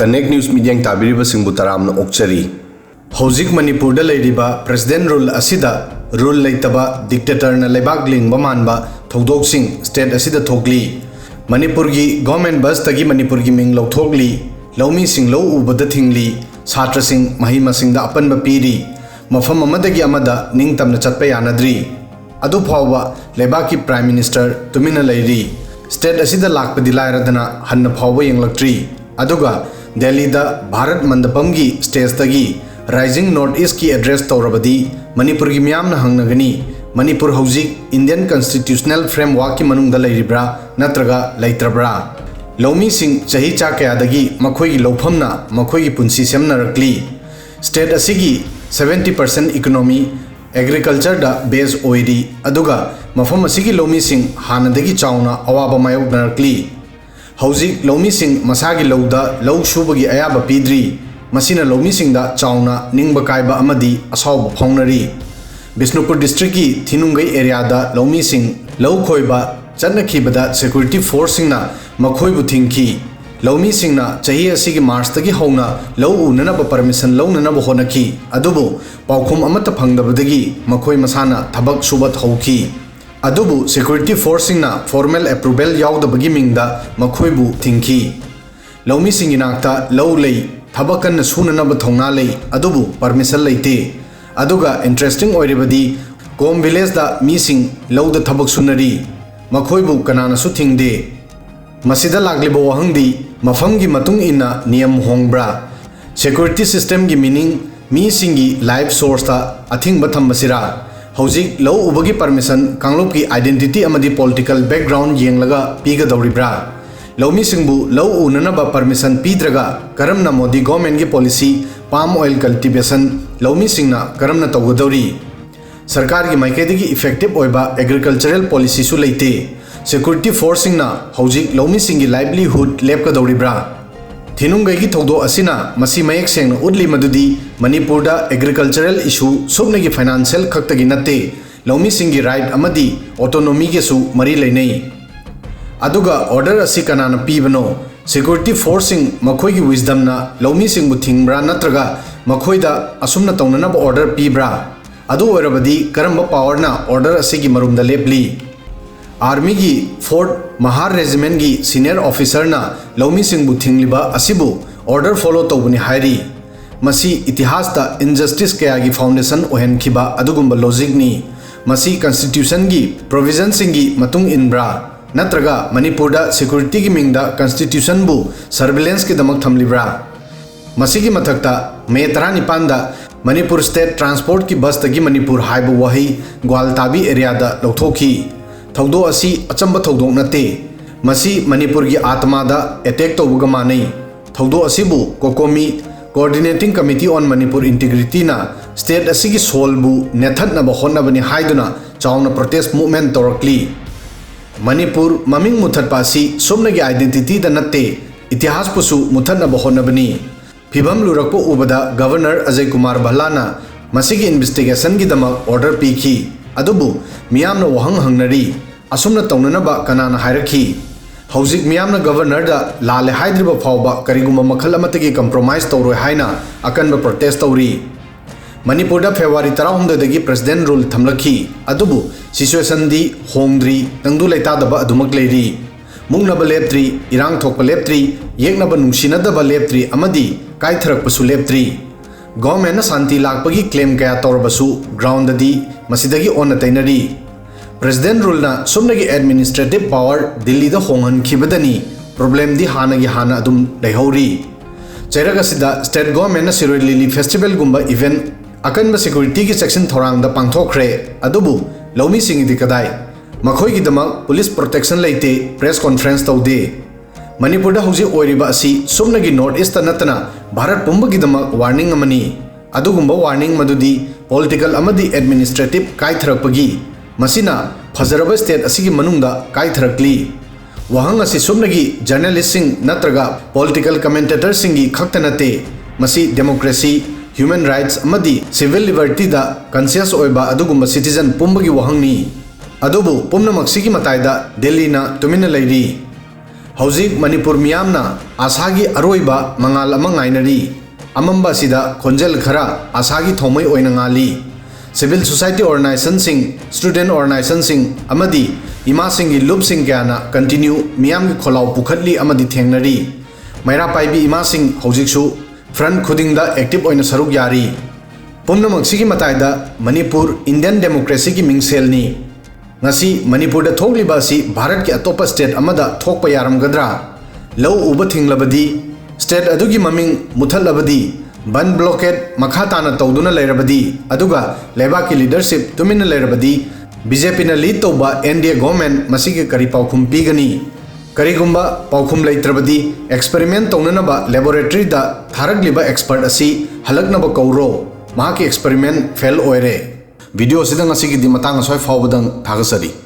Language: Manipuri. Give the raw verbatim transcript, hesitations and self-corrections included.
Connect News ꯃꯤꯠꯌꯦꯡ ꯇꯥꯕꯤꯔꯤꯕꯁꯤꯡꯕꯨ ꯇꯔꯥꯝꯅ ꯑꯣꯛꯆꯔꯤ꯫ ꯍꯧꯖꯤꯛ ꯃꯅꯤꯄꯨꯔꯗ ꯂꯩꯔꯤꯕ President Rule ꯑꯁꯤꯗ rule ꯂꯩꯇꯕ dictatorꯅ ꯂꯩꯕꯥꯛ ꯂꯤꯡꯕ ꯃꯥꯟꯕ ꯊꯧꯗꯣꯛꯁꯤꯡ state ꯑꯁꯤꯗ ꯊꯣꯛꯂꯤ꯫ ꯃꯅꯤꯄꯨꯔꯒꯤ government busꯇꯒꯤ ꯃꯅꯤꯄꯨꯔꯒꯤ ꯃꯤꯡ ꯂꯧꯊꯣꯛꯂꯤ, ꯂꯧꯃꯤꯁꯤꯡ ꯂꯧ ꯎꯕꯗ ꯊꯤꯡꯂꯤ, ꯁꯥꯇ꯭ꯔꯁꯤꯡ ꯃꯍꯩ ꯃꯁꯤꯡꯗ ꯑꯄꯟꯕ ꯄꯤꯔꯤ, ꯃꯐꯝ ꯑꯃꯗꯒꯤ ꯑꯃꯗ ꯅꯤꯡꯇꯝꯅ ꯆꯠꯄ ꯌꯥꯅꯗ꯭ꯔꯤ꯫ ꯑꯗꯨꯐꯥꯎꯕ ꯂꯩꯕꯥꯛꯀꯤ Prime Minister ꯇꯨꯃꯤꯟꯅ ꯂꯩꯔꯤ꯫ State ꯑꯁꯤꯗ ꯂꯥꯛꯄꯗꯤ ꯂꯥꯏꯔꯗꯅ ꯍꯟꯅ ꯐꯥꯎꯕ ꯌꯦꯡꯂꯛꯇ꯭ꯔꯤ꯫ ꯑꯗꯨꯒ ꯗꯦꯜꯂꯤꯗ ꯚꯥꯔꯠ ꯃꯟꯗꯄꯝꯒꯤ stageꯇꯒꯤ Rising North Eastꯀꯤ address ꯇꯧꯔꯕꯗꯤ ꯃꯅꯤꯄꯨꯔꯒꯤ ꯃꯤꯌꯥꯝꯅ ꯍꯪꯅꯒꯅꯤ, "ꯃꯅꯤꯄꯨꯔ ꯍꯧꯖꯤꯛ Indian Constitutional Frameworkꯀꯤ ꯃꯅꯨꯡꯗ ꯂꯩꯔꯤꯕ꯭ꯔꯥ ꯅꯠꯇ꯭ꯔꯒ ꯂꯩꯇ꯭ꯔꯕ꯭ꯔꯥ?" ꯂꯧꯃꯤꯁꯤꯡ ꯆꯍꯤ ꯆꯥ ꯀꯌꯥꯗꯒꯤ ꯃꯈꯣꯏꯒꯤ ꯂꯧꯐꯝꯅ ꯃꯈꯣꯏꯒꯤ ꯄꯨꯟꯁꯤ ꯁꯦꯝꯅꯔꯛꯂꯤ꯫ State ꯑꯁꯤꯒꯤ seventy percent economy agricultureꯗ base ꯑꯣꯏꯔꯤ, ꯑꯗꯨꯒ ꯃꯐꯝ ꯑꯁꯤꯒꯤ ꯂꯧꯃꯤꯁꯤꯡ ꯍꯥꯟꯅꯗꯒꯤ ꯆꯥꯎꯅ ꯑꯋꯥꯕ ꯃꯥꯌꯣꯛꯅꯔꯛꯂꯤ꯫ ꯍꯧꯖꯤꯛ ꯂꯧꯃꯤꯁꯤꯡ ꯃꯁꯥꯒꯤ ꯂꯧꯗ ꯂꯧ ꯁꯨꯕꯒꯤ ꯑꯌꯥꯕ ꯄꯤꯗ꯭ꯔꯤ꯫ ꯃꯁꯤꯅ ꯂꯧꯃꯤꯁꯤꯡꯗ ꯆꯥꯎꯅ ꯅꯤꯡꯕ ꯀꯥꯏꯕ ꯑꯃꯗꯤ ꯑꯁꯥꯎꯕ ꯐꯥꯎꯅꯔꯤ꯫ ꯕꯤꯁꯅꯨꯄꯨꯔ districtꯀꯤ ꯊꯤꯅꯨꯡꯒꯩ areaꯗ ꯂꯧꯃꯤꯁꯤꯡ ꯂꯧ ꯈꯣꯏꯕ ꯆꯠꯅꯈꯤꯕꯗ security forceꯁꯤꯡꯅ ꯃꯈꯣꯏꯕꯨ ꯊꯤꯡꯈꯤ꯫ ꯂꯧꯃꯤꯁꯤꯡꯅ ꯆꯍꯤ ꯑꯁꯤꯒꯤ Marchꯇꯒꯤ ꯍꯧꯅ ꯂꯧ ꯎꯅꯅꯕ permission ꯂꯧꯅꯅꯕ ꯍꯣꯠꯅꯈꯤ, ꯑꯗꯨꯕꯨ ꯄꯥꯎꯈꯨꯝ ꯑꯃꯠꯇ ꯐꯪꯗꯕꯗꯒꯤ ꯃꯈꯣꯏ ꯃꯁꯥꯅ ꯊꯕꯛ ꯁꯨꯕ ꯍꯧꯈꯤ꯫ ꯑꯗꯨꯕꯨ security forceꯁꯤꯡꯅ formal approval ꯌꯥꯎꯗꯕꯒꯤ ꯃꯤꯡꯗ ꯃꯈꯣꯏꯕꯨ ꯊꯤꯡꯈꯤ꯫ ꯂꯧꯃꯤꯁꯤꯡꯒꯤ ꯅꯥꯛꯇ ꯂꯧ ꯂꯩ, ꯊꯕꯛ ꯀꯟꯅ ꯁꯨꯅꯅꯕ ꯊꯧꯅꯥ ꯂꯩ, ꯑꯗꯨꯕꯨ permission ꯂꯩꯇꯦ꯫ ꯑꯗꯨꯒ interesting ꯑꯣꯏꯔꯤꯕꯗꯤ, ꯀꯣꯝ villageꯗ ꯃꯤꯁꯤꯡ ꯂꯧꯗ ꯊꯕꯛ ꯁꯨꯅꯔꯤ꯫ ꯃꯈꯣꯏꯕꯨ ꯀꯅꯥꯅꯁꯨ ꯊꯤꯡꯗꯦ꯫ ꯃꯁꯤꯗ ꯂꯥꯛꯂꯤꯕ ꯋꯥꯍꯪꯗꯤ, ꯃꯐꯝꯒꯤ ꯃꯇꯨꯡ ꯏꯟꯅ ꯅꯤꯌꯝ ꯍꯣꯡꯕ꯭ꯔꯥ? Security systemꯒꯤ meaning ꯃꯤꯁꯤꯡꯒꯤ life sourceꯇ ꯑꯊꯤꯡꯕ ꯊꯝꯕꯁꯤꯔꯥ? ꯍꯧꯖꯤꯛ ꯂꯧ ꯎꯕꯒꯤ permission ꯀꯥꯡꯂꯨꯞꯀꯤ identity ꯑꯃꯗꯤ political background ꯌꯦꯡꯂꯒ ꯄꯤꯒꯗꯧꯔꯤꯕ꯭ꯔꯥ? ꯂꯧꯃꯤꯁꯤꯡꯕꯨ ꯂꯧ ꯎꯅꯅꯕ permission ꯄꯤꯗ꯭ꯔꯒ ꯀꯔꯝꯅ Modi governmentꯀꯤ policy palm oil cultivation ꯂꯧꯃꯤꯁꯤꯡꯅ ꯀꯔꯝꯅ ꯇꯧꯒꯗꯧꯔꯤ? ꯁꯔꯀꯥꯔꯒꯤ ꯃꯥꯏꯀꯩꯗꯒꯤ effective ꯑꯣꯏꯕ agricultural policyꯁꯨ ꯂꯩꯇꯦ꯫ Security forceꯁꯤꯡꯅ ꯍꯧꯖꯤꯛ ꯂꯧꯃꯤꯁꯤꯡꯒꯤ livelihood ꯂꯦꯞꯀꯗꯧꯔꯤꯕ꯭ꯔꯥ? ꯊꯤꯅꯨꯡꯒꯩꯒꯤ ꯊꯧꯗꯣꯛ ꯑꯁꯤꯅ ꯃꯁꯤ ꯃꯌꯦꯛ ꯁꯦꯡꯅ ꯎꯠꯂꯤ ꯃꯗꯨꯗꯤ ꯃꯅꯤꯄꯨꯔꯗ agricultural issue ꯁꯨꯞꯅꯒꯤ financial ꯈꯛꯇꯒꯤ ꯅꯠꯇꯦ, ꯂꯧꯃꯤꯁꯤꯡꯒꯤ right ꯑꯃꯗꯤ autonomyꯒꯁꯨ ꯃꯔꯤ ꯂꯩꯅꯩ꯫ ꯑꯗꯨꯒ order ꯑꯁꯤ ꯀꯅꯥꯅ ꯄꯤꯕꯅꯣ? Security forceꯁꯤꯡ ꯃꯈꯣꯏꯒꯤ wisdomꯅ ꯂꯧꯃꯤꯁꯤꯡꯕꯨ ꯊꯤꯡꯕ꯭ꯔꯥ ꯅꯠꯇ꯭ꯔꯒ ꯃꯈꯣꯏꯗ ꯑꯁꯨꯝꯅ ꯇꯧꯅꯅꯕ order ꯄꯤꯕ꯭ꯔꯥ? ꯑꯗꯨ ꯑꯣꯏꯔꯕꯗꯤ ꯀꯔꯝꯕ powerꯅ order ꯑꯁꯤꯒꯤ ꯃꯔꯨꯝꯗ ꯂꯦꯞꯂꯤ? Armyꯒꯤ fourth Mahar Regimentꯀꯤ senior officerꯅ ꯂꯧꯃꯤꯁꯤꯡꯕꯨ ꯊꯤꯡꯂꯤꯕ ꯑꯁꯤꯕꯨ order follow ꯇꯧꯕꯅꯤ ꯍꯥꯏꯔꯤ꯫ ꯃꯁꯤ ꯏꯇꯤꯍꯥꯁꯇ injustice ꯀꯌꯥꯒꯤ foundation ꯑꯣꯏꯍꯟꯈꯤꯕ ꯑꯗꯨꯒꯨꯝꯕ logicꯅꯤ꯫ ꯃꯁꯤ constitutionꯒꯤ provisionꯁꯤꯡꯒꯤ ꯃꯇꯨꯡ ꯏꯟꯕ꯭ꯔꯥ? ꯅꯠꯇ꯭ꯔꯒ ꯃꯅꯤꯄꯨꯔꯗ securityꯒꯤ ꯃꯤꯡꯗ constitutionꯕꯨ surveillanceꯀꯤꯗꯃꯛ ꯊꯝꯂꯤꯕ꯭ꯔꯥ? ꯃꯁꯤꯒꯤ ꯃꯊꯛꯇ, May ꯇꯔꯥꯅꯤꯄꯥꯟꯗ Manipur State Transportꯀꯤ busꯇꯒꯤ ꯃꯅꯤꯄꯨꯔ ꯍꯥꯏꯕ ꯋꯥꯍꯩ ꯒ꯭ꯋꯥꯜꯇꯥꯕꯤ areaꯗ ꯂꯧꯊꯣꯛꯈꯤ꯫ ꯊꯧꯗꯣꯛ ꯑꯁꯤ ꯑꯆꯝꯕ ꯊꯧꯗꯣꯛ ꯅꯠꯇꯦ꯫ ꯃꯁꯤ ꯃꯅꯤꯄꯨꯔꯒꯤ ꯑꯥꯇꯃꯥꯗ attack ꯇꯧꯕꯒ ꯃꯥꯟꯅꯩ꯫ ꯊꯧꯗꯣꯛ ꯑꯁꯤꯕꯨ COCOMI, Coordinating Committee on Manipur Integrityꯅ state ꯑꯁꯤꯒꯤ soulꯕꯨ ꯅꯦꯠꯊꯠꯅꯕ ꯍꯣꯠꯅꯕꯅꯤ ꯍꯥꯏꯗꯨꯅ ꯆꯥꯎꯅ protest movement ꯇꯧꯔꯛꯂꯤ꯫ ꯃꯅꯤꯄꯨꯔ ꯃꯃꯤꯡ ꯃꯨꯊꯠꯄ ꯑꯁꯤ ꯁꯨꯞꯅꯒꯤ identityꯗ ꯅꯠꯇꯦ, ꯏꯇꯤꯍꯥꯁꯄꯨꯁꯨ ꯃꯨꯊꯠꯅꯕ ꯍꯣꯠꯅꯕꯅꯤ꯫ ꯐꯤꯚꯝ ꯂꯨꯔꯛꯄ ꯎꯕꯗ Governor ꯑꯖꯌ ꯀꯨꯃꯥꯔ ꯚꯜꯂꯥꯅ ꯃꯁꯤꯒꯤ investigationꯒꯤꯗꯃꯛ order ꯄꯤꯈꯤ꯫ ꯑꯗꯨꯕꯨ ꯃꯤꯌꯥꯝꯅ ꯋꯥꯍꯪ ꯍꯪꯅꯔꯤ, ꯑꯁꯨꯝꯅ ꯇꯧꯅꯅꯕ ꯀꯅꯥꯅ ꯍꯥꯏꯔꯛꯈꯤ? ꯍꯧꯖꯤꯛ ꯃꯤꯌꯥꯝꯅ Governorꯗ ꯂꯥꯜꯂꯦ ꯍꯥꯏꯗ꯭ꯔꯤꯕ ꯐꯥꯎꯕ ꯀꯔꯤꯒꯨꯝꯕ ꯃꯈꯜ ꯑꯃꯠꯇꯒꯤ compromise ꯇꯧꯔꯣꯏ ꯍꯥꯏꯅ ꯑꯀꯟꯕ protest ꯇꯧꯔꯤ꯫ ꯃꯅꯤꯄꯨꯔꯗ February ꯇꯔꯥꯍꯨꯝꯗꯣꯏꯗꯒꯤ President Rule ꯊꯝꯂꯛꯈꯤ, ꯑꯗꯨꯕꯨ situationꯗꯤ ꯍꯣꯡꯗ꯭ꯔꯤ, ꯇꯪꯗꯨ ꯂꯩꯇꯥꯗꯕ ꯑꯗꯨꯃꯛ ꯂꯩꯔꯤ꯫ ꯃꯨꯛꯅꯕ ꯂꯦꯞꯇ꯭ꯔꯤ, ꯏꯔꯥꯡ ꯊꯣꯛꯄ ꯂꯦꯞꯇ꯭ꯔꯤ, ꯌꯦꯛꯅꯕ ꯅꯨꯡꯁꯤꯅꯗꯕ ꯂꯦꯞꯇ꯭ꯔꯤ ꯑꯃꯗꯤ ꯀꯥꯏꯊꯔꯛꯄꯁꯨ ꯂꯦꯞꯇ꯭ꯔꯤ꯫ Governmentꯅ ꯁꯥꯟꯇꯤ ꯂꯥꯛꯄꯒꯤ claim ꯀꯌꯥ ꯇꯧꯔꯕꯁꯨ groundꯗꯗꯤ ꯃꯁꯤꯗꯒꯤ ꯑꯣꯟꯅ ꯇꯩꯅꯔꯤ꯫ President Ruleꯅ ꯁꯨꯞꯅꯒꯤ administrative power ꯗꯤꯜꯂꯤꯗ ꯍꯣꯡꯍꯟꯈꯤꯕꯗꯅꯤ problemꯗꯤ ꯍꯥꯟꯅꯒꯤ ꯍꯥꯟꯅ ꯑꯗꯨꯝ ꯂꯩꯍꯧꯔꯤ꯫ ꯆꯩꯔꯛ ꯑꯁꯤꯗ state governmentꯅ ꯁꯤꯔꯣꯏ ꯂꯤꯂꯤ festivalꯒꯨꯝꯕ event ꯑꯀꯟꯕ securityꯒꯤ ꯆꯦꯛꯁꯤꯟ ꯊꯧꯔꯥꯡꯗ ꯄꯥꯡꯊꯣꯛꯈ꯭ꯔꯦ, ꯑꯗꯨꯕꯨ ꯂꯧꯃꯤꯁꯤꯡꯒꯤꯗꯤ ꯀꯗꯥꯏ? ꯃꯈꯣꯏꯒꯤꯗꯃꯛ police protection ꯂꯩꯇꯦ, press conference ꯇꯧꯗꯦ꯫ ꯃꯅꯤꯄꯨꯔꯗ ꯍꯧꯖꯤꯛ ꯑꯣꯏꯔꯤꯕ ꯑꯁꯤ ꯁꯨꯞꯅꯒꯤ North Eastꯇ ꯅꯠꯇꯅ ꯚꯥꯔꯠ ꯄꯨꯝꯕꯒꯤꯗꯃꯛ warning ꯑꯃꯅꯤ꯫ ꯑꯗꯨꯒꯨꯝꯕ warning ꯃꯗꯨꯗꯤ political ꯑꯃꯗꯤ administrative ꯀꯥꯏꯊꯔꯛꯄꯒꯤ, ꯃꯁꯤꯅ ꯐꯖꯔꯕ state ꯑꯁꯤꯒꯤ ꯃꯅꯨꯡꯗ ꯀꯥꯏꯊꯔꯛꯂꯤ꯫ ꯋꯥꯍꯪ ꯑꯁꯤ ꯁꯨꯞꯅꯒꯤ journalistꯁꯤꯡ ꯅꯠꯇ꯭ꯔꯒ political commentatorꯁꯤꯡꯒꯤ ꯈꯛꯇ ꯅꯠꯇꯦ, ꯃꯁꯤ democracy, human rights ꯑꯃꯗꯤ civil libertyꯗ conscious ꯑꯣꯏꯕ ꯑꯗꯨꯒꯨꯝꯕ citizen ꯄꯨꯝꯕꯒꯤ ꯋꯥꯍꯪꯅꯤ꯫ ꯑꯗꯨꯕꯨ ꯄꯨꯝꯅꯃꯛꯁꯤꯒꯤ ꯃꯇꯥꯏꯗ ꯗꯤꯜꯂꯤꯅ ꯇꯨꯃꯤꯟꯅ ꯂꯩꯔꯤ꯫ ꯍꯧꯖꯤꯛ ꯃꯅꯤꯄꯨꯔ ꯃꯤꯌꯥꯝꯅ ꯑꯥꯁꯥꯒꯤ ꯑꯔꯣꯏꯕ ꯃꯉꯥꯜ ꯑꯃ ꯉꯥꯏꯅꯔꯤ꯫ ꯑꯃꯝꯕ ꯑꯁꯤꯗ ꯈꯣꯟꯖꯦꯜ ꯈꯔ ꯑꯥꯁꯥꯒꯤ ꯊꯣꯡꯃꯩ ꯑꯣꯏꯅ ꯉꯥꯜꯂꯤ꯫ Civil society organizationꯁꯤꯡ, student organizationꯁꯤꯡ ꯑꯃꯗꯤ ꯏꯃꯥꯁꯤꯡꯒꯤ ꯂꯨꯞꯁꯤꯡ ꯀꯌꯥꯅ continue ꯃꯤꯌꯥꯝꯒꯤ ꯈꯣꯜꯂꯥꯎ ꯄꯨꯈꯠꯂꯤ ꯑꯃꯗꯤ ꯊꯦꯡꯅꯔꯤ꯫ ꯃꯩꯔꯥ ꯄꯥꯏꯕꯤ ꯏꯃꯥꯁꯤꯡ ꯍꯧꯖꯤꯛꯁꯨ front ꯈꯨꯗꯤꯡꯗ active ꯑꯣꯏꯅ ꯁꯔꯨꯛ ꯌꯥꯔꯤ꯫ ꯄꯨꯝꯅꯃꯛꯁꯤꯒꯤ ꯃꯇꯥꯏꯗ ꯃꯅꯤꯄꯨꯔ Indian democracyꯒꯤ ꯃꯤꯡꯁꯦꯜꯅꯤ꯫ ꯉꯁꯤ ꯃꯅꯤꯄꯨꯔꯗ ꯊꯣꯛꯂꯤꯕ ꯑꯁꯤ ꯚꯥꯔꯠꯀꯤ ꯑꯇꯣꯞꯄ state ꯑꯃꯗ ꯊꯣꯛꯄ ꯌꯥꯔꯝꯒꯗ꯭ꯔꯥ? ꯂꯧ ꯎꯕ ꯊꯤꯡꯂꯕꯗꯤ, state ꯑꯗꯨꯒꯤ ꯃꯃꯤꯡ ꯃꯨꯊꯠꯂꯕꯗꯤ, ꯕꯟ blockade ꯃꯈꯥ ꯇꯥꯅ ꯇꯧꯗꯨꯅ ꯂꯩꯔꯕꯗꯤ, ꯑꯗꯨꯒ ꯂꯩꯕꯥꯛꯀꯤ leadership ꯇꯨꯃꯤꯟꯅ ꯂꯩꯔꯕꯗꯤ, BJPꯅ lead ꯇꯧꯕ NDA government ꯃꯁꯤꯒꯤ ꯀꯔꯤ ꯄꯥꯎꯈꯨꯝ ꯄꯤꯒꯅꯤ? ꯀꯔꯤꯒꯨꯝꯕ ꯄꯥꯎꯈꯨꯝ ꯂꯩꯇ꯭ꯔꯕꯗꯤ, experiment ꯇꯧꯅꯅꯕ laboratoryꯗ ꯊꯥꯔꯛꯂꯤꯕ expert ꯑꯁꯤ ꯍꯜꯂꯛꯅꯕ ꯀꯧꯔꯣ꯫ ꯃꯍꯥꯛꯀꯤ experiment fail ꯑꯣꯏꯔꯦ꯫ Video ꯑꯁꯤꯗ ꯉꯁꯤꯒꯤꯗꯤ ꯃꯇꯥꯡ ꯑꯁ꯭ꯋꯥꯏ ꯐꯥꯎꯕꯗꯪ ꯊꯥꯒꯠꯆꯔꯤ꯫